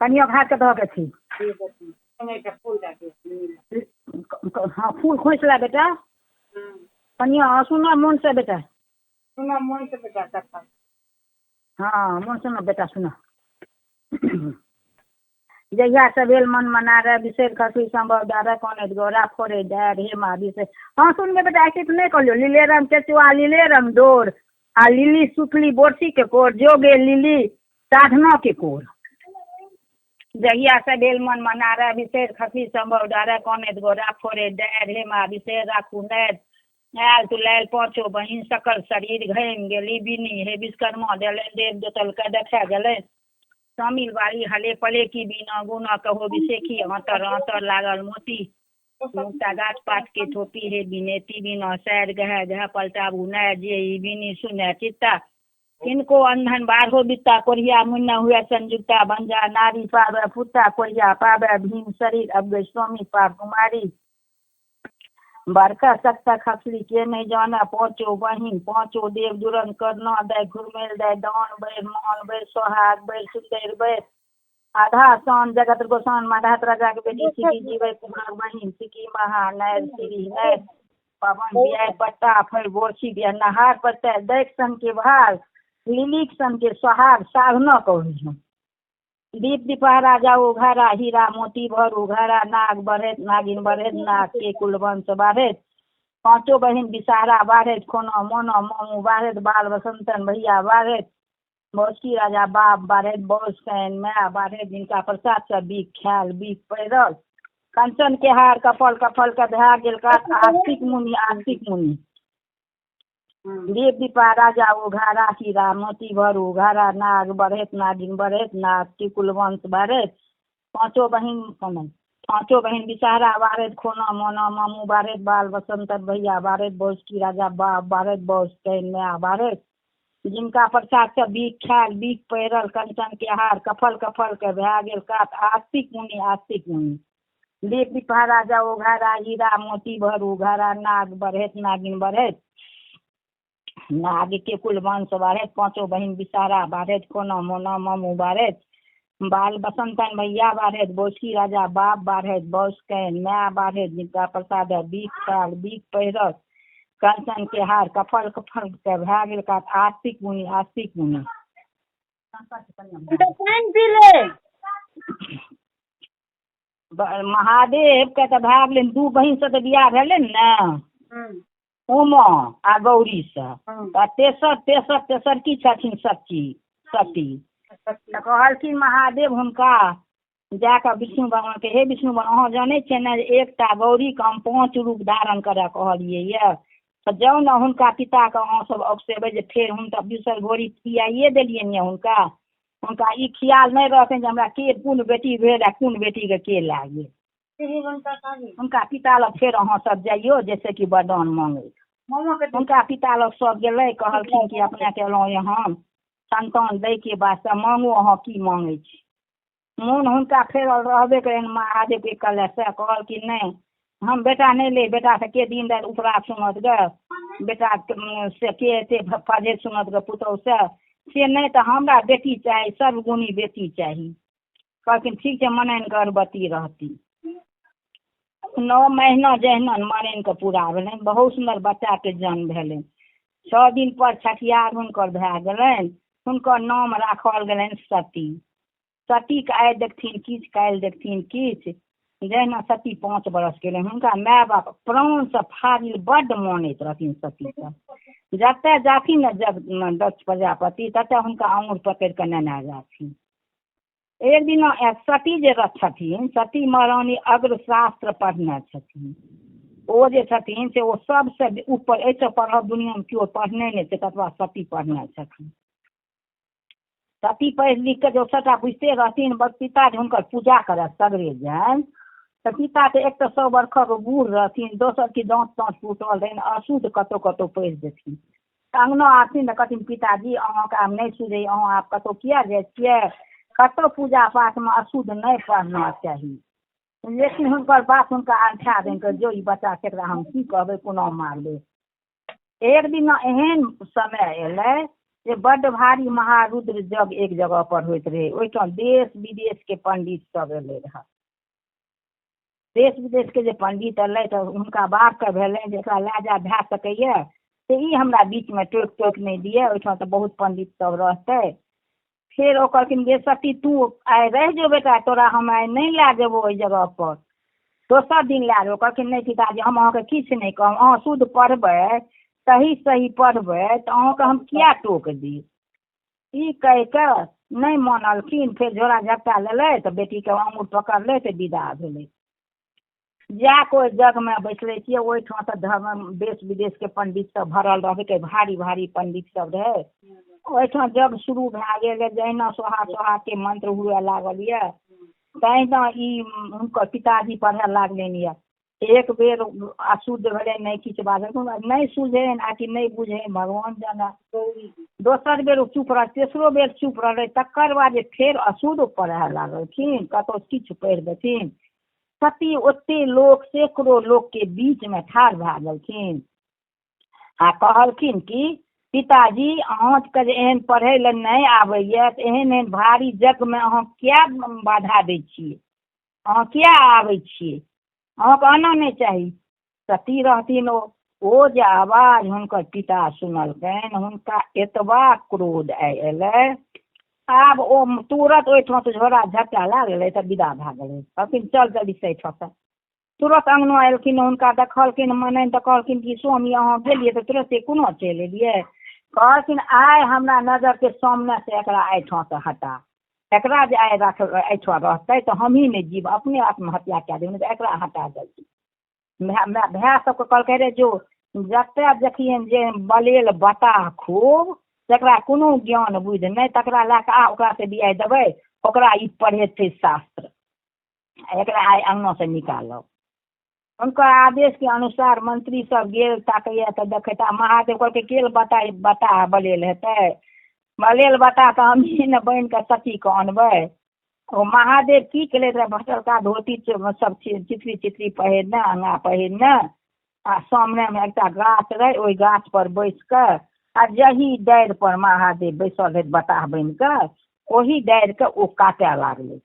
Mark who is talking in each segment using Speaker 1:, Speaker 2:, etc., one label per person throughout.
Speaker 1: कनियोके हाथके दहक अथी। हँ, फूल खोसि ला बेटा। कनिया सुनऽ मोनसँ बेटा।
Speaker 2: सुनऽ मोनसँ बेटा कथा।
Speaker 1: हँ, मोन सुनऽ बेटा सुनऽ। जहिया से भेल मन मना रे बिसरि खसली सम्भव डारे कनैत गौरा फोड़े डारि हे मा बिसरि। हँ, सुनबै बेटा, ऐसे तऽ नहि कहलियौ। लीले रंग केचुआ, लीले रंग डोर आ लिली सुतली बोरसी के कोर, जोगे लिली साधना के कोर। जहिया से भेल मन मना रे बिसरि खसली सम्भव डारे कनैत गौरा फोड़े डारि हे मा बिसरि राखू नैर। आयल तुलायल पाँचो बहिन सकल शरीर घामि गेली बिनी हे विश्वकर्मा देलनि देव जोतलके देखा गेलनि। शामिल वाली हले पले की बिना गुना कहो विशेखी आंतर आंतर लागल मोती मुक्ता गाछ पात के थोपी हे बिनेती बिना सैर गह गह पलटाबू नै जे ई बिनी सुनै चित्ता। किनको अंधन बारहो बित्ता कोढ़िया मुन्ना हुए संयुक्ता बंजा नारी पावे पुत्ता कोढ़िया पावे भीम शरीर अब गई स्वामी पाप कुमारी। बड़का सत्ता खसली के नहीं जाना पाँचो बहिन पाँचो देव दुरन करना दय घुरमेल दय दान बैर मान बैर सोहाग बैर सुंदर बैर आधा सान जगत गोसान माधात राजा के बेटी सिकी जीवे कुमार बहिन सिकी महा नैर श्री नैर पवन बियाय पट्टा फर बोरसी बिया नहार पत्ता देख सन के भाग लिलिक सन के सोहाग साधना कहू। दीप दीपहरा जाऊ घरा हीरा मोती भरू घरा नाग बढ़ैत नागिन बढ़ैत नाग के कुलवंश बढ़ैत पाँचो बहिन विषहारा बढ़ैत खोना मोना मामू बढ़ैत बाल बसंतन भैया बढ़ैत बौसकी राजा बाप बढ़ैत बौसकैन माय बढ़ैत जिनका प्रसाद से बीख खायल बीख पहिरल कंचन के हार कफल कफल के भए गेल कात आस्तिक मुनि आस्तिक मुनि। देव दीपा राजा उघारा हीरा मोती भर उघारा नाग बढ़ैत नागिन बढ़ैत नाग के कुलवंश बढ़ैत पाँचो बहिन पाँचो बहिन विषहारा बारैत खोना मोना मामू बारैत बाल बसंत भैया बारैत बौसकी राजा बाप बारैत बौसकैन माय बारैत जिनका प्रसाद से बीख खायल बीख पहिरल कंचन के हार कफल कफल के भए गेल कात आस्तिक मुनि आस्तिक मुनि। देव दीपा राजा उघारा हीरा मोती भर उघारा नाग बढ़ैत नागिन बढ़ैत नाग के कुल वंश बढ़ैत पाँचो बहिन विषहारा बढ़ैत कोना मोना मामू बढ़ैत बाल बसंतन भैया बढ़ैत बौसकी राजा बाप बढ़ैत बौसकैन माय बढ़ैत जिनका प्रसाद बीख खायल बीख पहिरल कंचन के हार कफल कफल के भए गेल कात आस्तिक मुनि आस्तिक मुनि।
Speaker 2: पानि पी ले।
Speaker 1: महादेव के तऽ भए गेलनि दू बहिन से तऽ बियाह भेलनि ने, उमा आ गौरी से, तऽ तेसर तेसर तेसर की छथिन सती सती। तऽ कहलखिन महादेव हुनका जाकऽ विष्णु भगवानके, हे विष्णु भगवान, अहाँ जानै छियै ने जे एकटा गौरीके हम 5 रूप धारण करऽ कहलियै यऽ, तऽ जाउ ने हुनका पिताके अहाँ सब अवसेबै जे फेर हुनका बिसर गोरी पियाइए देलियनि यऽ हुनका। हुनका ई ख्याल नहि रहतनि जे हमरा के कोन बेटी भेल आ कोन बेटीके के लए गेल। हुनका पिता लग फेर अहाँ सब जइयौ जैसे कि वरदान मांगै। हुनका पिता लग सब गेलै, कहलखिन कि अपनेके एलहुँ यऽ हम संतान दैके वास्ते, मांगू अहाँ की मांगै छी। मोन हुनका फेरल रहबे करनि महादेवके कलशसँ। कहलखिन नहि हम बेटा नहि ले, बेटासँ के दिन राति उपराग सुनत गे, बेटा से के एते फजे सुनत गे पुतहुसँ, से नहि तऽ हमरा बेटी चाही, सर्वगुणी बेटी चाही। कहलखिन ठीक छै, मनाइन गर्भवती रहती। 9 महीना जहिना मनाइनके पूरा भेलनि, बहुत सुन्दर बच्चाके जन्म भेलनि। 6 दिन पर छठियार हुनकर भए गेलनि, हुनकर नाम राखल गेलनि सती। सतीके आइ देखथिन किछु, काल्हि देखथिन किछु। जहिना सती 5 बरस गेलनि, हुनका माय बाप प्राणसँ फाजिल बड्ड मानैत रहथिन सतीके। जतऽ जाथिन ने जग दक्ष प्रजापति ततऽ हुनका आङुर पकड़ि कऽ नेने जाथिन। एक दिन सती जे छथिन, सती महारानी अग्रशास्त्र पढ़ने छथिन। ओ जे छथिन से ओ सबसँ ऊपर, एहिसँ पढ़ब दुनिआँमे केओ पढ़ने नहि छै ततबा सती पढ़ने छथिन। सती पढ़ि लिख कऽ जो सबटा बुझिते रहथिन, पिता जे हुनकर पूजा करऽ सगरे जानि तऽ पिता तऽ एक तऽ 100 बरखक बूढ़ रहथिन, दोसर की दाँत ताँत टूटल रहनि, अशुद्ध कतहु कतहु पढ़ि देथिन। अङ्गना आथिन तऽ कहथिन पिताजी अहाँके आब नहि सुझैए, अहाँ आब कतहु किए जाइ छियै, कतहु पूजा पाठमे अशुद्ध नहि पढ़ना चाही। लेकिन हुनकर बात हुनका अंठा देलकै, जो ई बच्चा छै एकरा हम की कहबै, कोना मारबै। एक दिन एहन समय एलै जे बड्ड भारी महारुद्र यज्ञ एक जगह पर होइत रहै। ओहिठाम देश विदेश के पंडित सब एलै रहए। देश विदेश के जे पंडित एलै तऽ हुनका बापके भेलनि जे एकरा लए जा भए सकैया तऽ ई हमरा बीचमे टोकि टोकि नहि दिअ, ओहिठाम तऽ बहुत पंडित सब रहतै। फेर ओ कहलखिन जे सती तू आइ रहि जो बेटा, तोरा हम आइ नहि लए जेबौ ओहि जगह पर, दोसर दिन लए जेबौ। कहलखिन नहि पिताजी, हम अहाँके किछु नहि कहब, अहाँ शुद्ध पढ़बै, सही सही पढ़बै तऽ अहाँके हम किया टोक दी। ई कहि कऽ नहि मानलखिन। फेर झोरा झपटा लेलै तऽ बेटीके आँगुर पकड़लै तऽ विदा भेलै। जा कऽ ओहि जगमे बैसले छियै, ओहिठाम तऽ धर्म देश विदेशके पंडित सब भरल रहै, भारी भारी पंडित सब रहै। ओहिठाम जग शुरू भए गेल। जहिना सोहा सोहाके मंत्र हुए लागल यऽ तहिना ई हुनकर पिताजी पढ़य लागलनि यऽ। एक बेर अशुद्ध भेलै, नहि किछु बाजल, नहि सुझनि आ कि नहि बुझनि भगवान जाने। दोसर बेर ओ चुप रह, तेसरो बेर चुप रहलै। तकर बाद जे फेर अशुद्ध पढ़य लागलखिन, कतहु किछु पढ़ि देथिन, सती ओते लोक सैकड़ो लोकके बीचमे ठाढ़ भए गेलखिन आ कहलखिन कि पिताजी अहाँके जे एहन पढ़ै लए नहि आबैया तऽ एहन एहन भारी यज्ञमे अहाँ किया बाधा दै छियै, अहाँ किया आबै छियै, अहाँके आना नहि चाही। सती रहथिन ओ जे आवाज हुनकर पिता सुनलकनि, हुनका एतबा क्रोध आइ एलै, आब ओ तुरत ओहिठामसँ झोरा झपटा लए लेलै तऽ विदा भए गेलै। कहलखिन चल जल्दी से एहिठामसँ। तुरत अङ्गना एलखिन, हुनका देखलखिन मननि तऽ कहलखिन कि स्वामी अहाँ गेलियै तऽ तुरते कोना चलि एलियै। कहलखिन आइ हमरा नजरके सामने से एकरा एहिठामसँ हटा, एकरा जे आइ राख एहिठाम रहतै तऽ हमही नहि जीब, अपने आत्महत्या कए देब, नहि तऽ एकरा हटा जल्दी। भाय सबके कहलकै रे जो जतऽ देखियनि जे बलेल बताह खूब, जकरा कोनो ज्ञान बुद्धि नहि, तकरा लए कऽ आ ओकरा से बियाह देबै, ओकरा ई पढ़ेतै शास्त्र, एकरा आइ अङ्गनासँ निकालब। हुनकर आदेशके अनुसार मंत्री सब गेल ताकैया तऽ देखैत आ महादेव कहलकै केल बताह बताह बलेल हेतै, बलेल बताह तऽ हमही ने बनि कऽ सतीके अनबै। ओ महादेव की केलथि रहए, भटलका धोती सब चितरी चितरी पहिरने, अङ्गा पहिरने, आ सामनेमे एकटा गाछ रहै, ओहि गाछ पर बैस कऽ आ जही डारि पर महादेव बैसल रहै बताह बनि कऽ, ओही डारिके ओ काटय लागलै।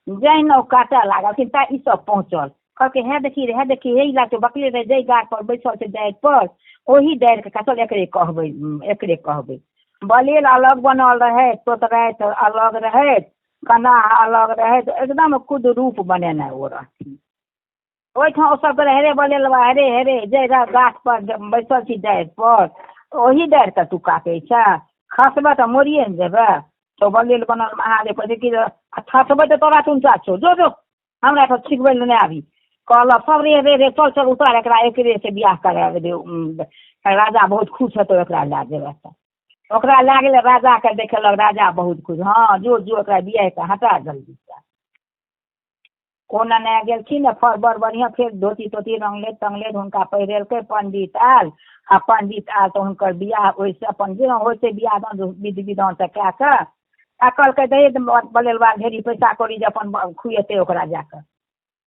Speaker 1: जहिना ओ काटय लागलखिन ता ई सब पहुँचल, कहलकै हे देखी रे, हे देखी, हे ई लागतै बकले रहै जाहि गाछ पर बैसल छै डारि पर, ओही डारिके काटल, एकरे कहबै, एकरे कहबै। बलेल अलग बनल रहै, तोतराइत अलग रहै, कनाह अलग रहै, एकदम खुद रूप बनेने ओ रहथिन। ओहिठाम ओ सब कहै हेरे बलेलबा, हेरे हेरे, जाहि गाछ पर बैसल छी डारि पर, ओही डारिके तू काटै छह, खसबै तऽ मरिए ने जेबै। तो बलेल बनल महादेव कहै कि खसबै तऽ तोरा चुनचा छौ, जो जो हमरा तऽ छिकबै लए नहि आबी। कहलक सब रे रे रे चल चल उतार एकरा, एकरे से बियाह करा देबै, राजा बहुत खुश हेतौ एकरा लए जेबै तऽ। ओकरा लए गेलै राजाके देखेलक, राजा बहुत खुश, हँ जो जो एकरा बियाह कऽ हटा जल्दी से। ओ नेने गेलखिन, बड़ बढ़िआँ फेर धोती तोती रङ्गले तङ्गले हुनका पहिरेलकै। पंडित आयल आ पंडित आयल तऽ हुनकर बियाह ओहिसँ अपन जेना होइ छै बियाह दान विधि विधानसँ कए कऽ आ कहलकै दही बलेलबा ढेरी पैसा कौड़ी जे अपन खुएतै ओकरा जा कऽ।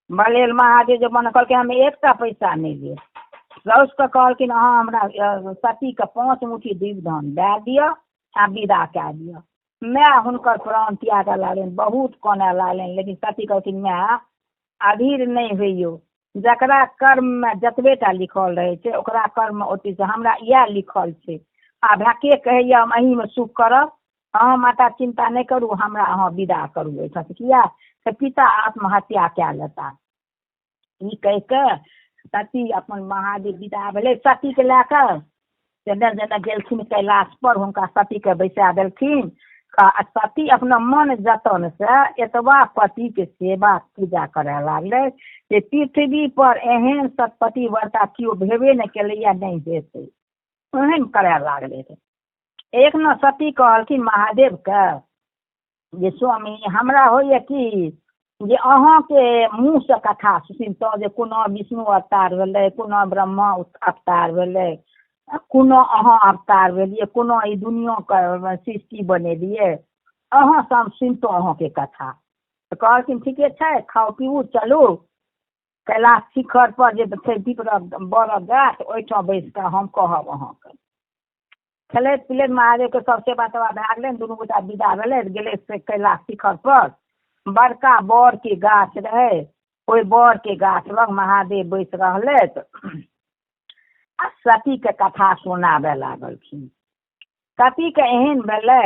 Speaker 1: बलेल महादेव जे बन कहलकै हम एकटा पैसा नहि लेब। साउसके कहलखिन अहाँ हमरा सतीके 5 मुट्ठी दीप धान दए दिअ आ विदा कए दिअ। माय हुनकर प्राण त्यागऽ लागलनि, बहुत कानय लागलनि, लेकिन सती कहलखिन माय अधीर नहि होइयौ, जकरा कर्ममे जतबे टा लिखल रहै छै ओकरा कर्ममे ओते छै, हमरा इएह लिखल छै। आ भाय के कहैया हम एहिमे सुख करब, अहाँ माता चिन्ता नहि करू, हमरा अहाँ विदा करू एहिठाम। किया तऽ पिता आत्महत्या कए लेता। ई कहि कऽ सती अपन महादेव विदा भेलै। सतीके लए कऽ जेना जेना गेलखिन कैलाश पर, हुनका सतीके बैसा देलखिन। आ सती अपना मन जतन से एतबा पतिके सेवा पूजा करय लागलै जे पृथ्वी पर एहन सतपतिव्रता केओ भेबे नहि केलैया, नहि हेतै, ओहन करय लागलै। एक न सती कहलखिन महादेवके जे स्वामी हमरा होइए कि जे अहाँके मुँहसँ कथा सुनितहुँ जे कोनो विष्णु अवतार भेलै, कोनो ब्रह्मा अवतार भेलै, कोनो अहाँ अवतार भेलियै, कोनो ई दुनिआँके सृष्टि बनेलियै, अहाँसँ हम सुनितहुँ अहाँके कथा। तऽ कहलखिन ठीके छै, खाउ पीबू चलू कैलाश शिखर पर जे छै दीपरक बड़क गाछ, ओहिठाम बैस कऽ हम कहब अहाँके। खेलैत पिलैत महादेवके सब सेवा तेवा भए गेलनि, दुनू गोटा विदा भेलै, गेलै से कैलाश शिखर पर। बड़का बड़के गाछ रहै, ओहि बड़के गाछ लग महादेव बैस रहलथि आ सतीके कथा सुनाबय लागलखिन। सतीके एहन भेलै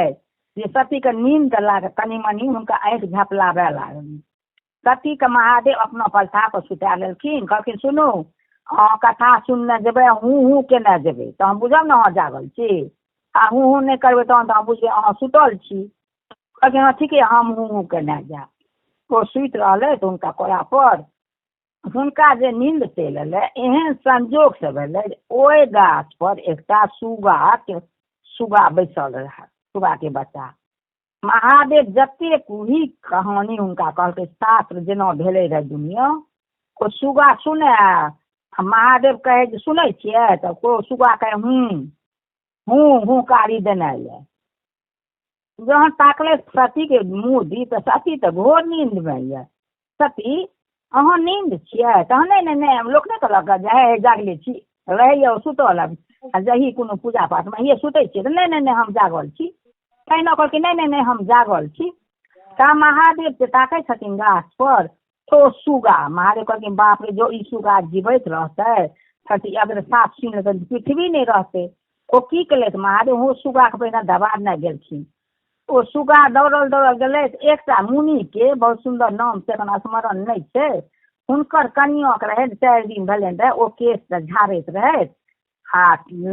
Speaker 1: जे सतीके नींद लागल, कनि मनि हुनका आँखि झपलाबय लागलनि। सतीके महादेव अपना पलथा पर सुता लेलखिन, कहलखिन सुनू अहाँ कथा सुनने जेबै, हूँ हूँ केने जेबै तऽ हम बुझब ने अहाँ जागल छी, आ हूँ हूँ नहि करबै तहन तऽ हम बुझबै अहाँ सुतल छी। कहलखिन हँ ठीके, हम हूँ हूँ केने जायब। ओ सुति रहलै तऽ हुनका कोरा पर हुनका जे नींद चलि एलै, एहन संजोगसँ भेलै जे ओहि गाछ पर एकटा सुग्गाके सुग्गा बैसल रहै, सुग्गाके बच्चा। महादेव जतेक भी कहानी हुनका कहलकै, शास्त्र जेना भेलै रहै दुनिया, ओ सुग्गा सुनै आ महादेव कहै जे सुनै छियै, तऽ ओ सुग्गा कहै हूँ हूँ हूँ कारी देने यऽ। जहन ताकलै सतीके मुँह दी तऽ सती तऽ घोर नींदमे यऽ। सती अहाँ नींद छियै? तहन नहि नहि नहि, लोक नहि कहलक जे हे जागले छी, रहैए सुतल आ जही कोनो पूजा पाठमे हे सुतै छियै, तऽ नहि नहि नहि हम जागल छी। तहिना कहलकै नहि नहि नहि हम जागल छी। ता महादेव जे ताकै छथिन गाछ पर तो सुगा, महादेव कहलखिन बाप रे, जो ई सुगा जीवैत रहतै सती अगर साफ सुनि लेतै पृथ्वी नहि रहतै। ओ की केलथि महादेव ओ सुगाके पहिने दबाड़ने गेलखिन। ओ सुगा दौड़ल दौड़ल गेलै एकटा मुनिके, बहुत सुन्दर नाम छै, एखन स्मरण नहि छै, हुनकर कनिआँके रहै 4 दिन भेलनि रहै, ओ केश झाड़ैत रहथि आ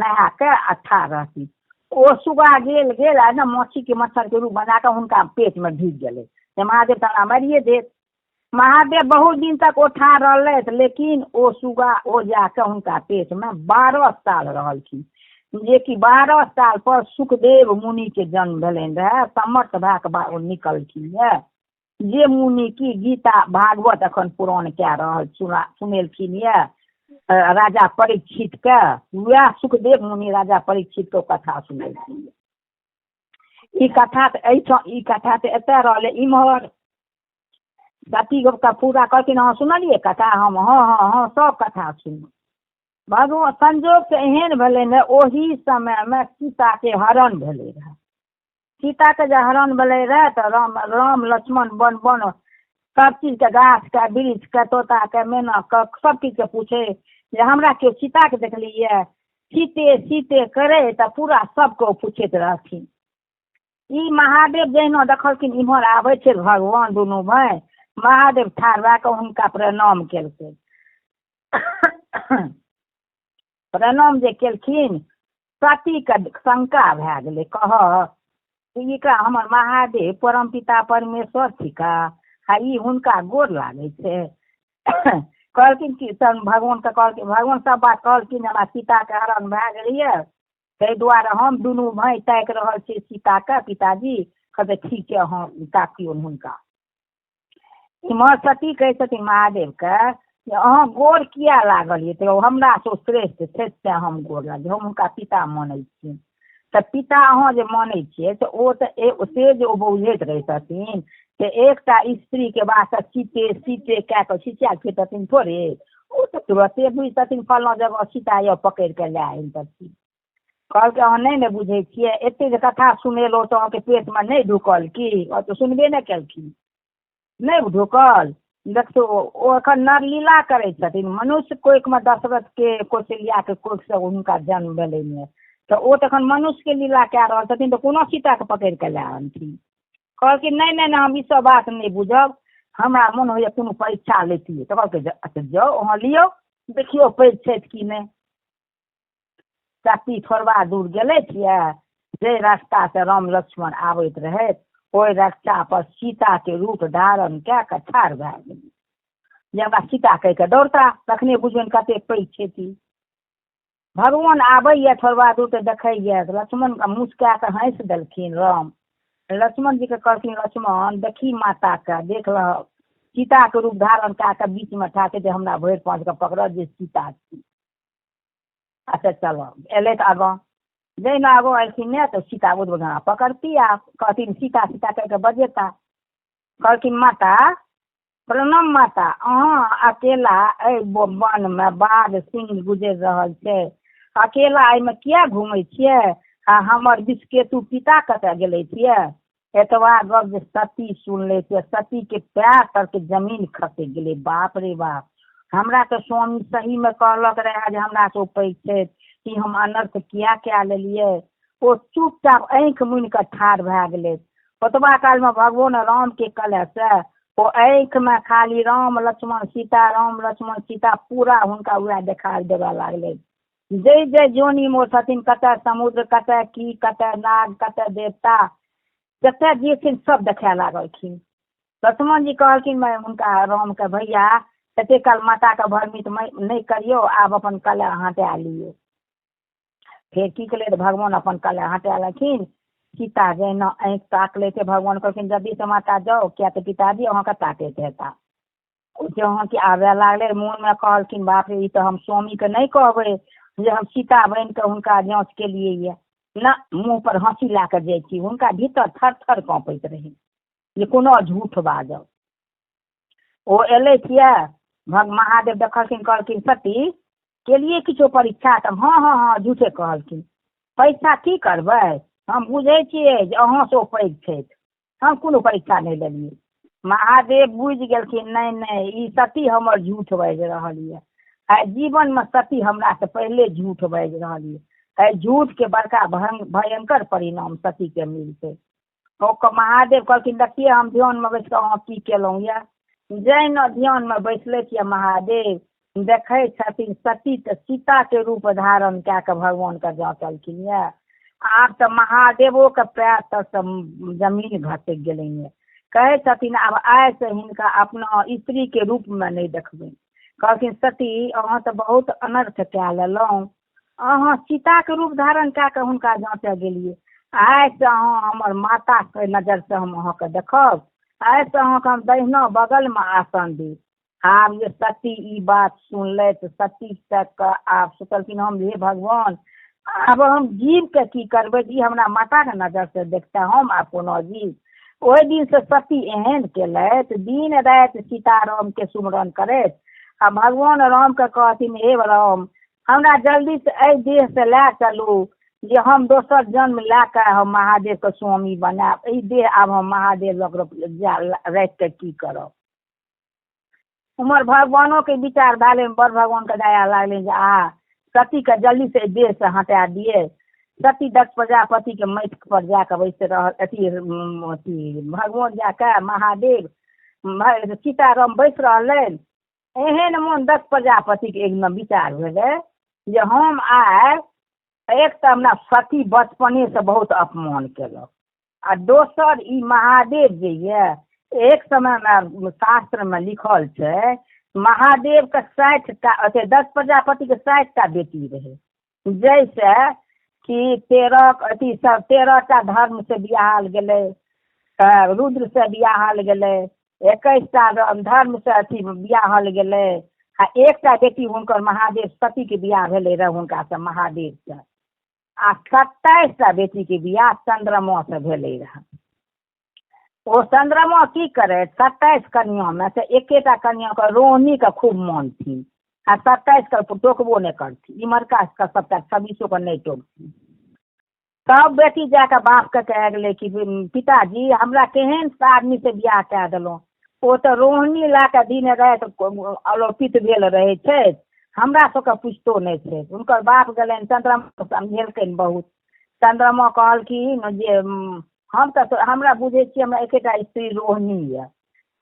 Speaker 1: नहा कऽ आ ठाढ़ रहथिन। ओ सुगा गेल गेल आ ने माछीके मच्छरके रूप बना कऽ हुनका पेटमे ढुकि गेलै जे महादेव तऽ हमरा मारिए देत। महादेव बहुत दिन तक ओ ठाढ़ रहलथि, लेकिन ओ सुगा ओ जाकऽ हुनका पेटमे 12 साल रहलखिन, जेकि 12 साल पर सुखदेव मुनिके जन्म भेलनि रहए। समर्थ भए कऽ ओ निकलखिन यऽ, जे मुनि की गीता भागवत एखन पुराण कए रहल सुनेलखिन यऽ राजा परीक्षितके, वएह सुखदेव मुनि राजा परीक्षितके कथा सुनेलखिन। ई कथा तऽ एहिठाम, ई कथा तऽ एतऽ रहलै। इम्हर सती के पूरा कहलखिन अहाँ सुनलियै कथा? हम हँ हँ हँ सब कथा सुनू। भगवान संजोग से एहन भेलै ने ओही समयमे सीताके हरण भेलै रहए। सीताके जे हरण भेलै रहए तऽ राम राम लक्ष्मण वन वन सब चीजके गाछके वृक्षके तोताके मैनाके सब चीजके पूछे जे हमरा केओ सीताके देखलियै? सीते सीते करै तऽ पूरा सबके ओ पूछैत रहथिन। ई महादेव जहिना देखलखिन इम्हर आबै छै भगवान दुनू भाय, महादेव ठाढ़ भए कऽ हुनका प्रणाम केलखिन। प्रणाम जे केलखिन सतीके शंका भए गेलै, कह ई का हमर महादेव परम पिता परमेश्वर थिका आ ई हुनका गोर लागै छै। कहलखिन कि तहन भगवानके कहलखिन, भगवान सब बात कहलखिन हमरा सीताके हरण भए गेलैए ताहि दुआरे हम दुनू भाय ताकि रहल छी सीताके पिताजी। कहलकै ठीक छै अहाँ ताकियौ हुनका। इम्हर सती कहै छथिन महादेवके जे अहाँ गोर किया लागलियै? तऽ हमरा से श्रेष्ठ छथि तेँ हम गोर लागलियै, हम हुनका पिता मानै छियनि। तऽ पिता अहाँ जे मानै छियै तऽ ओ तऽ से जे ओ बुझैत रहै छथिन तऽ एकटा स्त्रीके वास्ते सीते सीते कए कऽ छिचिया छथिन थोड़े, ओ तऽ तुरते बुझि फल्लाँ जगह सीता यऽ पकड़ि कऽ लए आनितथिन। कहलकै अहाँ नहि ने बुझै छियै, एते जे कथा सुनेलहुँ तऽ अहाँके पेटमे नहि ढुकल की? ओ तऽ सुनबे नहि केलखिन, नहि ढुकल। देखियौ ओ एखन नरलीला करै छथिन, मनुष्य कोखिमे दशरथके कौशल्याके कोखिसँ हुनका जन्म भेलनि तऽ ओ तऽ एखन मनुष्यके लीला कए रहल छथिन, तऽ कोना सीताके पकड़ि कऽ लए अनथिन? कहलखिन नहि नहि नहि हम ई सब बात नहि बुझब, हमरा मोन होइए कोनो परीक्षा लैतियै। तऽ कहलकै अच्छा जाउ अहाँ लियौ, देखियौ पैघ छथि कि नहि। सती थोड़बा दूर गेलथि यऽ, जाहि रास्तासँ राम लक्ष्मण आबैत रहथि ओहि रास्ता पर सीताके रूप धारण कए कऽ ठाढ़ भए गेलै जे हमरा सीता कहि कऽ दौड़ता तखने बुझबनि कते पैघ छथि। भगवान आबैए थोड़बा दूर तऽ देखैए, लक्ष्मण मुस्काए कऽ हँसि देलखिन राम। लक्ष्मण जीके कहलखिन लक्ष्मण देखी माताके, देख लह सीताके रूप धारण कए कऽ बीचमे ठाढ़ छै जे हमरा भरि पाँच कऽ पकड़त जे सीता छी। अच्छा चलो एलै तऽ आगाँ, जहिना आगाँ एलखिन ने तऽ सीता बुझबो पकड़ती आ कहथिन सीता सीता कहि कऽ बजेता। कहलखिन माता प्रणाम माता, अहाँ अकेला एहि वनमे बाघ सिंह गुजरि रहल छै, अकेला एहिमे किया घुमै छियै? आ हमर विषकेतु पिता कतऽ गेलथि ये? एतबा गप जे सती सुनलथि ये, सतीके पैर तरके जमीन खसकि गेलै। बाप रे बाप, हमरा तऽ स्वामी सहीमे कहलक रहए जे हमरासँ ओ पैघ छथि, ई हम अनर्थ किया कए लेलियै। ओ चुपचाप आँखि मुनि कऽ ठाढ़ भए गेलै। ओतबा कालमे भगवान रामके कलहसँ ओ आँखिमे खाली राम लक्ष्मण सीता, राम लक्ष्मण सीता पूरा हुनका उएह देखाइ देबऽ लागलै। जै जै जोनीमे ओ छथिन, कतऽ समुद्र, कतऽ की, कतऽ नाग, कतऽ देवता, जतऽ जे छथिन सब देखाए लागलखिन। लक्ष्मण जी कहलखिन हुनका रामके, भैया एते काल माताके भ्रमित नहि करियौ, आब अपन कलह हटा लियौ। फेर की केलै, भगवान अपन कलह हटा लेलखिन। सीता जहिना आँखि ताकलथि, भगवान कहलखिन जल्दीसँ माता जाउ, किया तऽ पिताजी अहाँके ताकैत हेता। ओ जहाँ कि आबय लागलै, मोनमे कहलखिन बाप रे, ई तऽ हम स्वामीके नहि कहबै जे हम सीता बनि कऽ हुनका जाँच केलियै ये न, मुँह पर हँसी लए कऽ जाइ छी। हुनका भीतर थर थर काँपैत रहै जे कोनो झूठ बाजब। ओ एलथि ये, महादेव देखलखिन, कहलखिन सती केलियै किछो परीक्षा? तऽ हँ हँ हँ झूठे कहलखिन। पैसा की करबै, हम बुझै छियै जे अहाँसँ ओ पैघ छथि, हम कोनो परीक्षा नहि लेलियै। महादेव बुझि गेलखिन, नहि नहि, ई सती हमर झूठ बाजि रहल यऽ, आइ जीवनमे सती हमरासँ पहिले झूठ बाजि रहल यऽ, एहि झूठके बड़का भयंकर परिणाम सतीके मिलतै। ओ महादेव कहलखिन देखियै हम ध्यानमे बैस कऽ अहाँ की केलहुँ यऽ। जहिना ध्यानमे बैसलथि यऽ महादेव, देखै छथिन सती तऽ सीताके रूप धारण कए कऽ भगवानके जाँचलखिन यऽ। आब तऽ महादेवोके पैर तरसँ जमीन घसकि गेलनि यऽ। कहै छथिन आब आइसँ हिनका अपना स्त्रीके रूपमे नहि देखबनि। कहलखिन सती अहाँ तऽ बहुत अनर्थ कए लेलहुँ, अहाँ सीताके रूप धारण कए कऽ हुनका जाँचऽ गेलियै। आइसँ अहाँ हमर माताके नजरसँ हम अहाँके देखब, आइसँ अहाँके हम दहिना बगलमे आसन देब। आब जे सती ई बात सुनलथि, सती तक आब सोचलखिन हम, हे भगवान, आब हम जीवके की करबै, ई हमरा माताके नजरसँ देखतै, हम आब कोनो जीव। ओहि दिनसँ सती एहन केलथि, दिन राति सीतारामके सुमरन करैत आ भगवान रामके कहथिन हे राम, हमरा जल्दीसँ एहि देहसँ लए चलू जे हम दोसर जन्म लए कऽ हम महादेवके स्वामी बनायब, एहि देह आब हम महादेव लग राखि कऽ की करब। उम्हर भगवानोके विचार भेलै, बड़ भगवानके दया लागलै जे आ सतीके जल्दीसँ एहि देहसँ हटा दियै। सती दक्ष प्रजापतिके माटि पर जाकऽ बैस रहल, अथी अथी भगवान जाकऽ महादेव सीताराम बैस रहलनि। एहन मोन दक्ष प्रजापतिके एक दिना विचार भेलै जे हम आइ एक तऽ हमरा सती बचपनेसँ बहुत अपमान केलक, आ दोसर ई महादेव जे यऽ, एक समयमे शास्त्रमे लिखल छै महादेवके 60टा अथी दक्ष प्रजापतिके 60टा बेटी रहै, जाहिसँ कि 13 अथी सब 13टा धर्मसँ बियाहल गेलै, रुद्रसँ बियाहल गेलै, 21टा धर्मसँ अथी बियाहल गेलै, आ एकटा बेटी हुनकर महादेव सतीके बियाह भेलै रहए हुनकासँ महादेवसँ, आ 27टा बेटीके बियाह चन्द्रमासँ भेलै रहए। ओ चन्द्रमा की करै, 27 कन्यामे से एकेटा कन्याके रोहिणीके खूब मानथिन आ 27के टोकबो नहि करथिन, इम्हरका सबटा 26के नहि टोकथिन। तब बेटी जाकऽ बापके कहि गेलै कि पिताजी हमरा केहन आदमीसँ बियाह कए देलहुँ, ओ तऽ रोहिणी लए कऽ दिन राति आलोपित भेल रहै छथि, हमरा सबके पुछितो नहि छै। हुनकर बाप गेलनि, चन्द्रमा समझेलकनि बहुत। चन्द्रमा कहलखिन जे हम तऽ हमरा बुझै छी हमरा एकेटा स्त्री रोहिणी यऽ।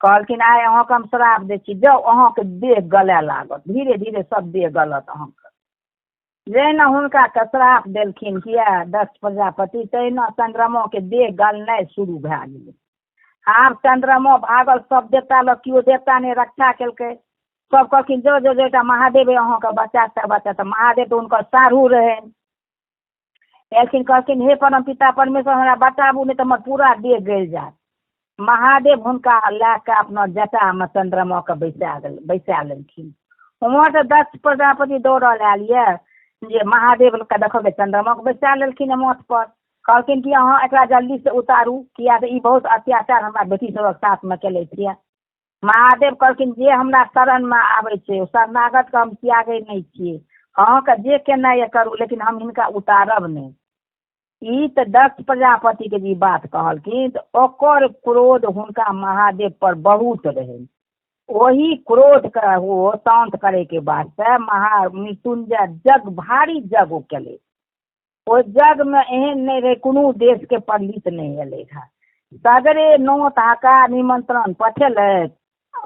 Speaker 1: कहलखिन आइ अहाँके हम श्राप दै छी, जाउ अहाँके देह गलए लागत, धीरे धीरे सब देह गलत अहाँके। जहिना हुनका श्राप देलखिन किया दक्ष प्रजापति, तहिना चन्द्रमाके देह गलनाइ शुरू भए गेलै। आब चन्द्रमा भागल सब देवता लग, केओ देवता नहि रक्षा केलकै। सब कहलखिन जो जो जो एकटा महादेवे अहाँके बचाता बचाता। महादेव तऽ हुनकर साढ़ू रहनि। एलखिन कहलखिन हे परम पिता परमेश्वर हमरा बचाबू, नहि तऽ हमर पूरा देह गलि जायत। महादेव हुनका लए कऽ अपना जटामे चन्द्रमाके बैसा लेलखिन। उम्हर दक्ष प्रजापति दौड़ल आयल यऽ जे महादेवके देखलकै चन्द्रमाके बैसा लेलखिन माथ पर। कहलखिन कि अहाँ एकरा जल्दीसँ उतारू, किया तऽ ई बहुत अत्याचार हमरा बेटी सबक साथमे केलथि यऽ। महादेव कहलखिन जे हमरा शरणमे आबै छै ओ शरणागतके हम त्यागै नहि छियै, अहाँके जे केनाइ यऽ करू, लेकिन हम हिनका उतारब नहि। ई तऽ दक्ष प्रजापतिके जे बात कहलखिन तऽ ओकर क्रोध हुनका महादेव पर बहुत रहनि। ओही क्रोधके ओ शान्त करैके वास्ते महामृत्युंजय जग भारी जग ओ केलै। ओहि जगमे एहन नहि रहै कोनो देशके पंडित नहि एलै रहए। सगरे नोत हकार निमंत्रण पठेलथि,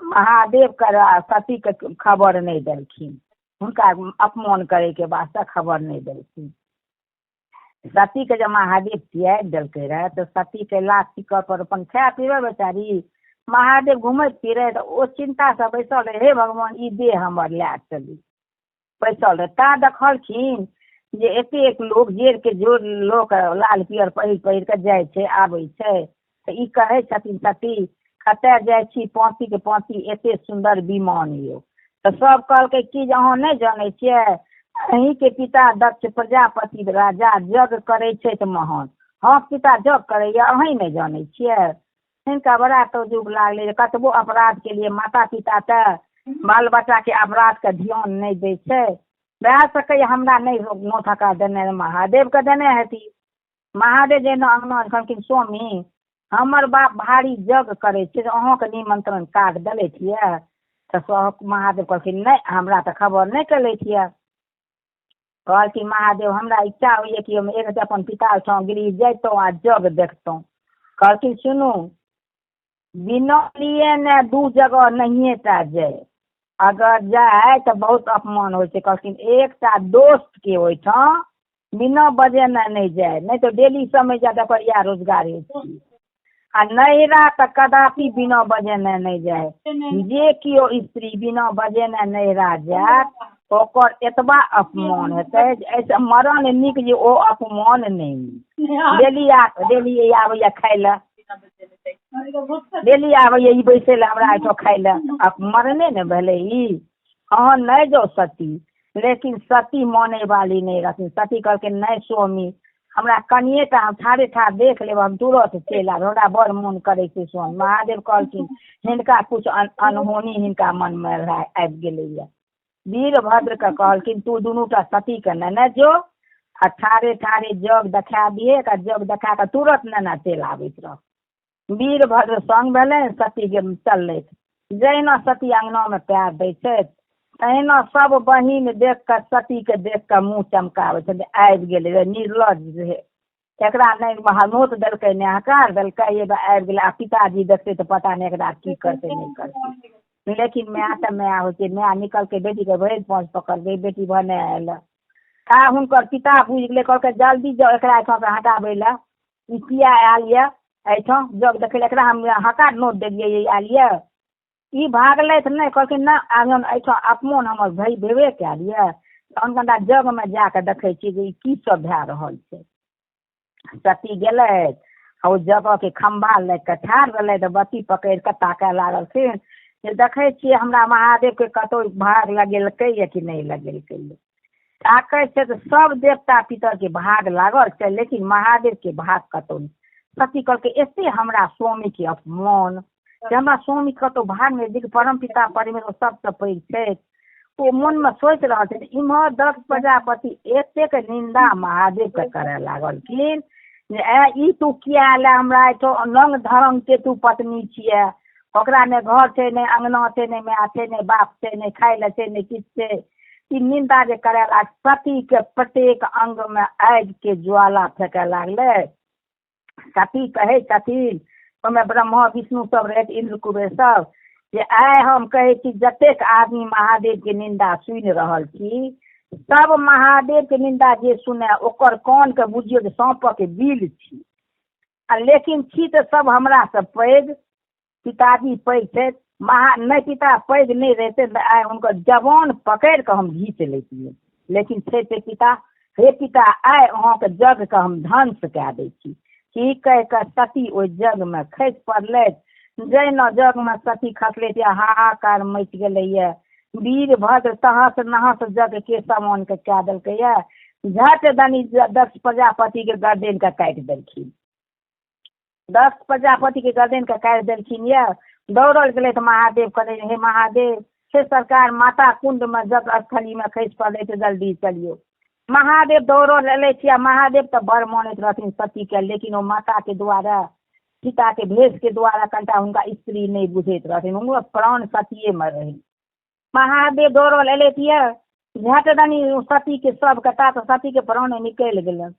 Speaker 1: महादेवके सतीके खबर नहि देलखिन, हुनका अपमान करैके वास्ते खबर नहि देलखिन। सतीके जब महादेव त्यागि देलकै रहए तऽ सती कैलाश शिखर पर अपन खाय पीबै बेचारी, महादेव घुमैत फिरैत ओ चिन्तासँ बैसल रहै, हे भगवान ई देह हमर लए चलू, बैसल रहै। ता देखलखिन जे एतेक लोक जेरके जोर लोक लाल पियर पहिर पहिर कऽ जाइ छै आबै छै, तऽ ई कहै छथिन सती कतय जाइ छी पाँतीके पाँती एते सुन्दर विमान यौ। तऽ सब कहलकै कि जे अहाँ नहि जानै छियै, अहीँके पिता दक्ष प्रजापति राजा यज्ञ करै छथि महान। हँ पिता यज्ञ करैया अहीँ नहि जानै छियै। हिनका बड़ा तजुब लागलै जे कतबो अपराध केलियै माता पिता तऽ बाल बच्चाके अपराधके ध्यान नहि दै छै। भए सकैए हमरा नहि नोत हकार देने महादेवके देने हेती। महादेव जेना अङ्गना कहलखिन स्वामी हमर बाप भारी यज्ञ करै छै, अहाँके निमंत्रण कार्ड देलथि यऽ? तऽ महादेव कहलखिन नहि हमरा तऽ खबर नहि केलथि यऽ। कहलखिन महादेव हमरा इच्छा होइए कि हम एक अपन पिता ओहिठाम गृह जैतहुँ आ यज्ञ देखतहुँ। कहलखिन सुनू बिना लिए ने दू जगह नहिए टा जाय, अगर जाय तऽ बहुत अपमान होइ छै। कहलखिन एकटा दोस्तके ओहिठाम बिना बजेने नहि जाय, नहि तऽ डेली समय जाय तऽ ओकर इएह रोजगारे छी। आ नैहरा तऽ कदापि बिना बजेने नहि जाय, जे केओ स्त्री बिना बजेने नैहरा जायत ओकर एतबा अपमान हेतै जे एहिसँ मरण नीक जे ओ अपमान नहि नीक। डेली डेली आबैया खाय लए, डेली आबैया ई बैसै लए हमरा एहिठाम खाय लए, मरने ने भेलै ई। अहाँ नहि जाउ सती। लेकिन सती मानै वाली नहि रहथिन। सती कहलखिन नहि स्वामी हमरा कनिए टा हम ठाढ़े ठाढ़ देख लेब, हम तुरत चलि आयब, हमरा बड़ मोन करै छै स्वामी। महादेव कहलखिन हिनका किछु अनहोनी हिनका मनमे आबि गेलैए। वीरभद्रके कहलखिन तू दुनू टा सतीके नेने जो आ ठाढ़े ठाढ़े जग देखा दिहे आ जग देखा कऽ तुरत नेने चलि आबैत रह। वीरभद्र सङ्ग भेलनि, सतीके चललथि। जहिना सती अङ्गनामे पैर दै छथि तहिना सब बहिन देख कऽ सतीके देख कऽ मुँह चमकाबै छथिन, आबि गेलै रे निर्लज रहे, एकरा नहि नोत देलकै नहि हकार देलकै, हे आबि गेलै। आ पिताजी देखतै तऽ पता नहि एकरा की करतै नहि करतै। लेकिन माय तऽ माय होइ छै, माय निकलकै बेटीके भरि पाँच पकड़लै, बेटी भने आयल। ता हुनकर पिता बुझि गेलै, कहलकै जल्दी जाउ एकरा एहिठामसँ हटाबै लए, ई किया आयल यऽ एहिठाम जग देखै लए, एकरा हम हकार नोत देलियै आयल यऽ। ई भागलथि नहि, कहलखिन नहि आंगन एहिठाम अपमान हमर भेबे कयल यऽ, तहन कनिटा जगमे जाकऽ देखै छी जे ई की सब भए रहल छै। सती गेलथि आ ओ जगहके खम्भा लए कऽ ठाढ़ भेलथि, तऽ बत्ती पकड़ि कऽ ताकऽ लागलखिन जे देखै छियै हमरा महादेवके कतहु भाग लगेलकै या कि नहि लगेलकै। ताकै छै तऽ सब देवता पितरके भाग लागल छै, लेकिन महादेवके भाग कतहु नहि। सती कहलकै एते हमरा स्वामीके अपमान, जे हमरा स्वामी कतहु भाग नहि देख, परम पिता परमेश्वर सबसँ पैघ छथि। ओ मोनमे सोचि रहल छथि। इम्हर दक्ष प्रजापति एतेक निन्दा महादेवके करय लागलखिन जे ए ई तू किया एले हमरा एहिठाम, नंग धरंगके तू पत्नी छियै, ओकरा नहि घर छै नहि अङ्गना छै नहि माय छै नहि बाप छै नहि खाय लए छै नहि किछु छै। ई निन्दा जे करय लाग, सतीके प्रत्येक अङ्गमे आगिके ज्वाला फेकय लागलै। सती कहै छथिन, ओहिमे ब्रह्मा विष्णु सब रहथि, इन्द्र कुबेर सब, जे आइ हम कहै छी जतेक आदमी महादेवके निन्दा सुनि रहल छी, सब महादेवके निन्दा जे सुनय ओकर कानके बुझियौ जे साँपक बिल छी। आ लेकिन छी तऽ सब हमरासँ पैघ, पिताजी पैघ छथि, नहि पिता पैघ नहि रहितै तऽ आइ हुनकर जवान पकड़ि कऽ हम घीच लैतियै, लेकिन छै ते पिता। हे पिता आइ अहाँके यज्ञके हम ध्वंस कए दै छी। ई कहि कऽ सती ओहि यज्ञमे खसि पड़लथि। जहिना यज्ञमे सती खसलथि हाहाकार मचि गेलैए। वीरभद्र तहस नहस यज्ञके सामानके कए देलकैए। झट दनी दक्ष प्रजापतिके गर्दनिके काटि देलखिन। दक्ष प्रजापतिके गर्दनिके काटि देलखिन यऽ। दौड़ल गेलै तऽ महादेव कहलै हे महादेव, हे सरकार माता कुण्डमे यज्ञ स्थलीमे खसि पड़लै तऽ जल्दी चलियौ। महादेव दौड़ल एलथि आ महादेव तऽ बड़ मानैत रहथिन सतीके, लेकिन ओ माताके द्वारा सीताके भेषके द्वारा कनिटा हुनका स्त्री नहि बुझैत रहथिन, हुनको प्राण सतीएमे रहै। महादेव दौड़ल एलथि यऽ, झट दनी सतीके सबके ता तऽ सतीके प्राण निकलि गेलनि।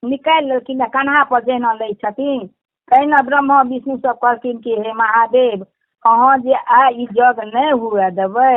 Speaker 1: निकालि लेलखिन आ कन्हा पर जहिना लै छथिन तहिना ब्रह्मा विष्णु सब कहलखिन कि हे महादेव, अहाँ जे आइ ई यज्ञ नहि हुए देबै।